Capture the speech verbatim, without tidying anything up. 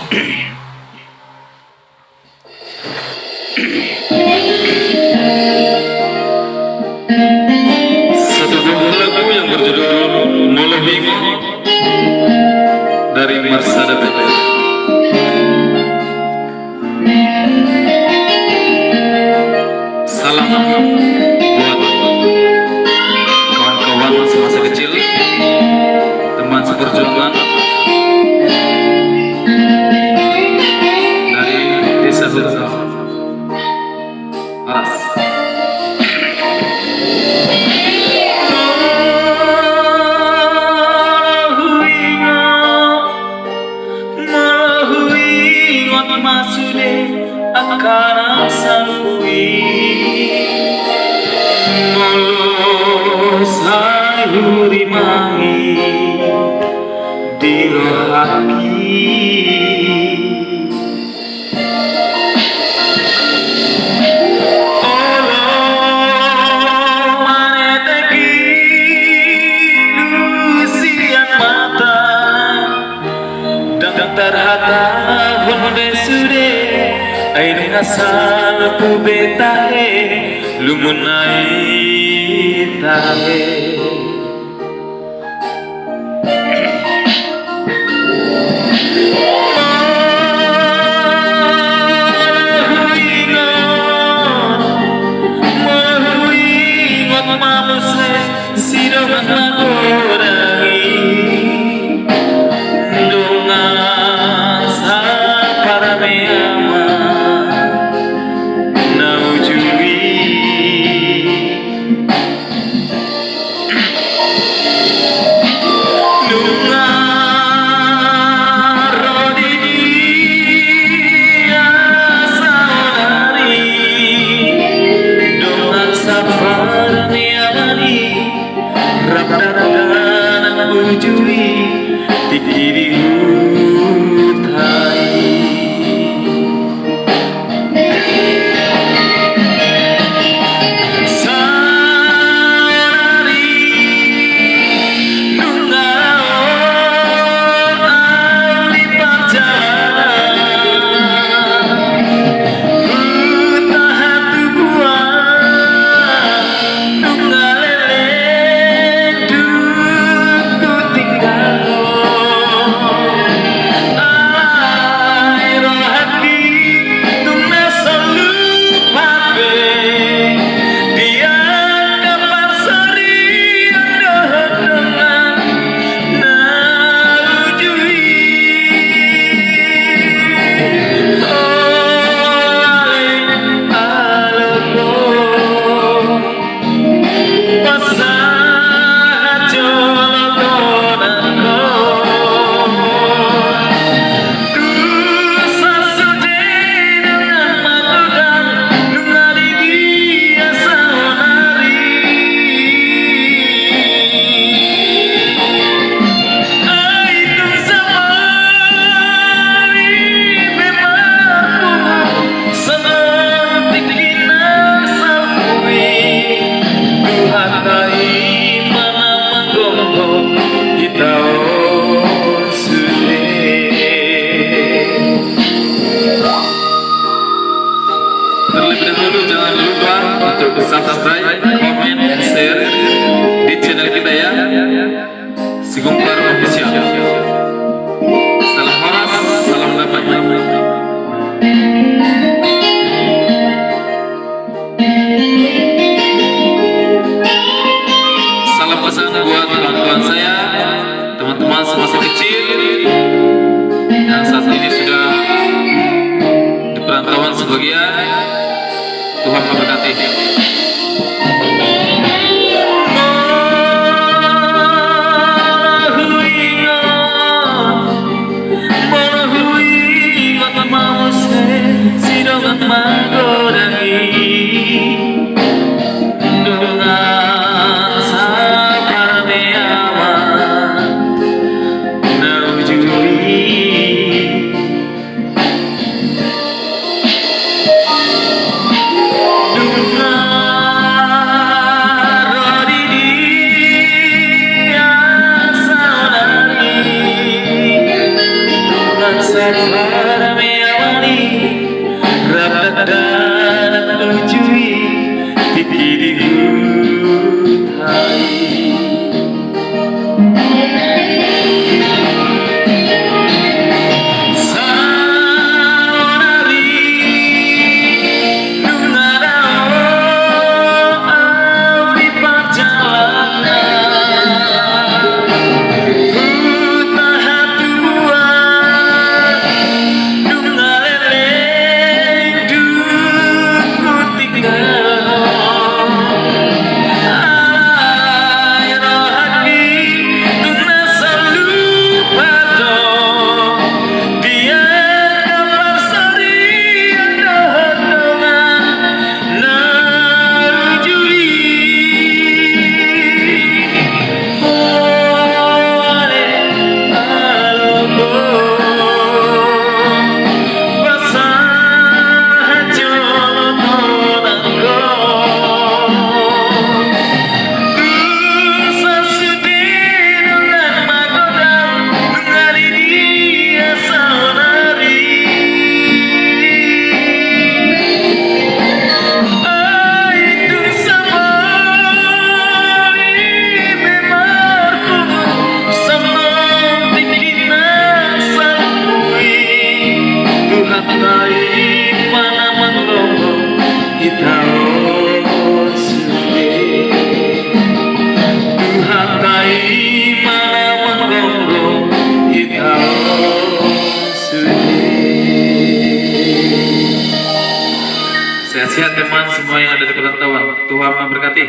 Satu buah lagu yang berjudul Molo Huingot dari Marsada Band. Salam buat kawan-kawan semasa kecil, teman seperjuangan dari Desa Huta Aras. Molo huingot ma sude angka na salpu i, molo sai hurimangi di rohangki. Olo manetek ilu sian mata, ndang tarhatahon be sude, ai nunga salpu be tahe, lumun nai tahe. Molo huingot, molo huingot ma muse sidongan magodang i, dongan sapar ni ama na uju i. Nunga ro di dia saonari dongan sapar ni ama i, rap dalan uju i, tingki di huta i. Saonari nunga olo au di parjalanan, huta hatubuan nunga leleng dung hutinggalhon. Alai rohangki tung na so lupa be di angka parsarian dohot dongan na uju i. O ale, alo ho. Pasahat jolo dongan ho. Tusa sude dongan magodang nunga di dia saonari. Ai tung saonari pe marpungu songon tingki na salpu i, Tuhanta i ma na manggomgom hita on sude. Terlebih dahulu, jangan lupa untuk subscribe, comment, and share di channel kita ya. Sigumpar Official. Salam horas, salam damai. Salam pesan buat kawan-kawan saya, teman-teman semasa kecil yang saat ini sudah di perantauan sebagian. Tuhan memberkati. Molo huingot, molo huingot ma muse sidongan magodang i, dongan sapar ni ama na uju i. Paramiawan i rap dakdanak uju i, tingki di huta i. Saonari nunga dao au di parjalanan, huta hatuan nunga leleng dung hutinggalhon. Alai rohangki tung na saluhut do di angka parsaripeon dohot dongan na uju i. Olo ale, alo ho, pasahat jolo tonangkon. Tung so sude dongan magodang, nunga di dia saonari. Ai tung so boi be marpungu songon tingki na salpu i. Tuhanta i ma na manggomgom hita on sude. Tuhanta i ma na manggomgom hita on sude. Sehat-sehat teman semua yang ada di perantauan. Tuhan memberkati.